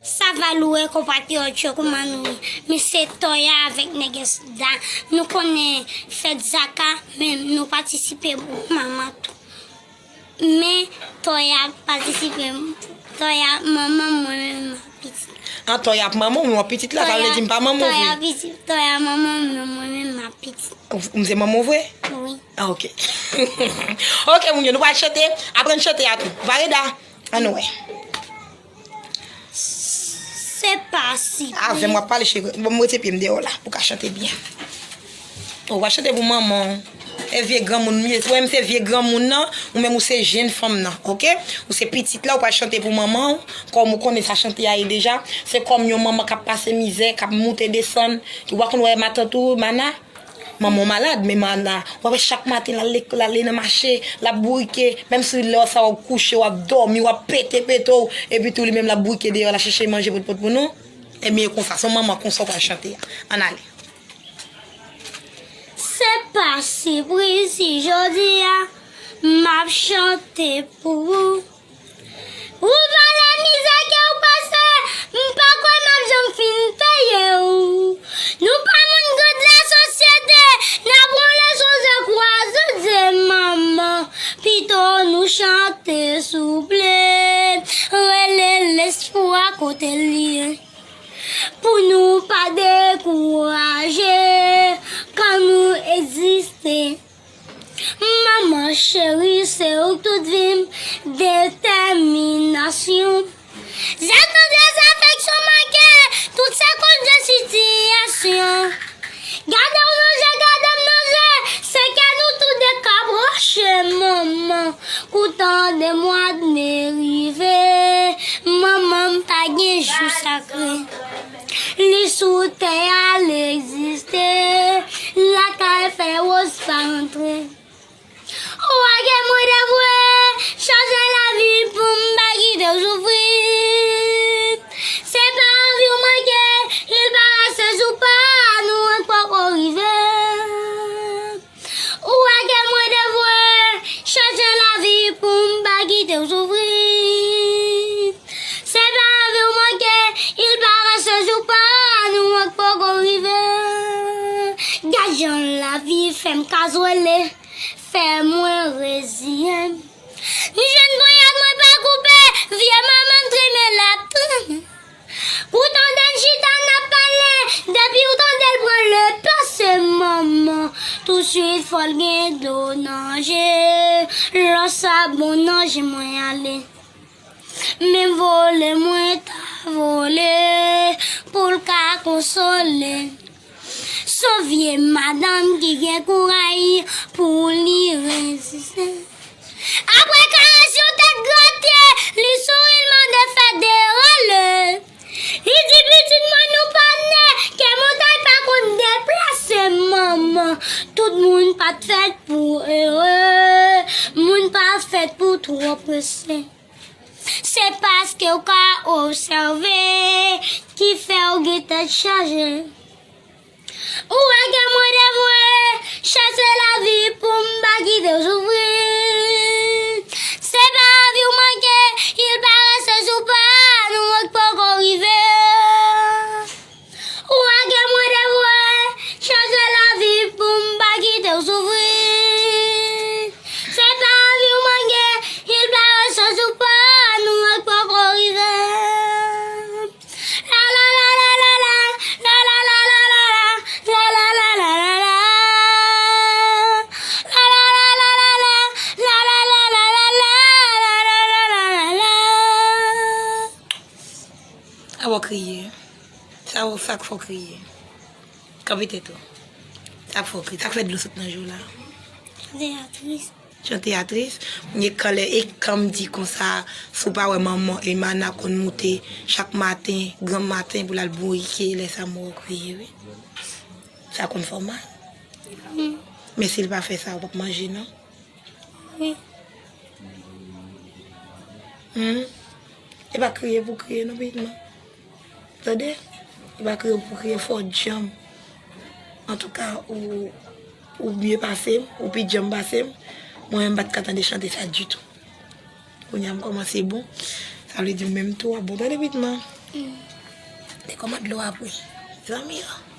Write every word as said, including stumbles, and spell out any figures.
Sa va louwe konpatriyòt yo, kouman nou ye? Men se Toya avèk Nègès Da. Nou konnen fèt Zaka, men nou patisipe pou manman tou. Men Toya patisipe, Toya manman mwen menm pitit. An Toya ap manman w, men w ap pitit la, sa vle di m pa manman w Toya vre. Pitit, Toya manman mwen, mwen menm m ap pitit. M se manman w vre? Wi. Ah, ok. Ok, moun yo, nou pral chante, aprann chante a tou. Vareda, ann wè. Se pa si. Avè m w ap pale cheri. Bon, m rete pye m deyò la pou w ka chante byen. Ou va chante pou manman w. E vye granmoun m ye. Ou menm se vye granmoun nan, ou menm ou se jenn fanm nan, ok? Ou se pitit la, ou pral chante pou manman w. Kòm ou konnen sa chante a ye deja. Se kòm yon manman k ap pase mizè, k ap moute desann. Ou pa konn wè matant ou, Mana? Manman w malad, men Mana, w ap wè chak maten l al lek- l ale nan mache, l ap bourike, menm si lè sa w ap kouche, w ap dòmi, w ap pete pete w, epi tou li menm l ap bourike deyò, l ap chèche manje potpot pou nou. Ebyen, e konsa, se yon manman konsa w pral chante a. Ann ale. Se pa sipriz si jodi a m ap chante pou ou. Ou valè mizè ke w pase, m pa kwè m ap janm fin peye w. Nou pa moun gad lasosyete, n ap wole sou ze kwaze de manman. Pito nou chante souple, rele lespwa kote l ye. Pou nou pa dekouraje, kan nou egziste. Manman cheri, se ou k tout vi m, detèminasyon. Zèt nou dezafeksyon manke, tout se koz de sitiyasyon. Gade w nan je, gade m nan je, se kè nou tou de ka branche, manman. Kou tande mwa de me rive, manman m pa gen jou sakre. Li sou tè a, l egziste, lakay fè woz pa antre. Ou a gen mwen devwe, chanje lavi pou m pa kite w soufri. Se pa anvi w manke, il parese jou pa nou an poko rive. Ou a gen mwen devwe, chanje lavi pou m pa kite w soufri. Se pa anvi w manke, il parese jou pa nou an poko rive. Gad jan lavi fè m kazwele, fè mwen reziye m. M jwenn ponyèt mwen pa koupe, vye manman m trimen l ap trimen. Ou tande n chita n ap pale, depi w tande l pran le pa se manman. Touswit fò l gen dlo nan je, lò sa bon nan je mwen ale. Men vole mwen ta vole, pou l ka konsole. S on vye madanm ki gen kouray pou li reziste. Apre karès yon tèt grate, li souri, l mande fè derale. Li di pitit mwen nou pa ne, ke montay pa konn deplase manman. Tout moun pa t fèt pou ere, moun pa fèt pou twò prese. Se paske w ka obsève ki fè w gen tèt chaje. Ou wè ke mwen devwe chèche lavi pou m pa kite w soufri. Se pa anvi w manke, il parese jou pa nou an k poko rive. Ou wè ke mwen devwe chèche lavi pou m pa kite w soufri. Se pa anvi w manke, il parese jou pa nou an k poko rive. Sa w kriye. Sa w, sa k fè w kriye. Kanpe tèt ou. Sa k fè w kriye. Sa k fè dlo sot nan je w la. Teyatris. Chante a tris. Mwen gen kanlè e kan m di konsa, si w pa wè manman Emana konn moute chak maten, granm maten pou l al bourike, lè sa m wè w kriye wi. Sa konn fè w mal. Men si l pa fè sa, w p ap manje non. Wi. Hmm. E pa kriye pou kriye non pitit mwen. Tande? E pa kriye pou kriye, fò w djanm. Antouka, ou, ou byen pase m, ou pi djanm pase m. Mwen menm m pa t ka tande chante sa ditou. Kounye a m kòmanse bon. Sa vle di ou menm tou w ap bon. Tande pitit mwen. Te kòmand dlo a pou zanmi yo.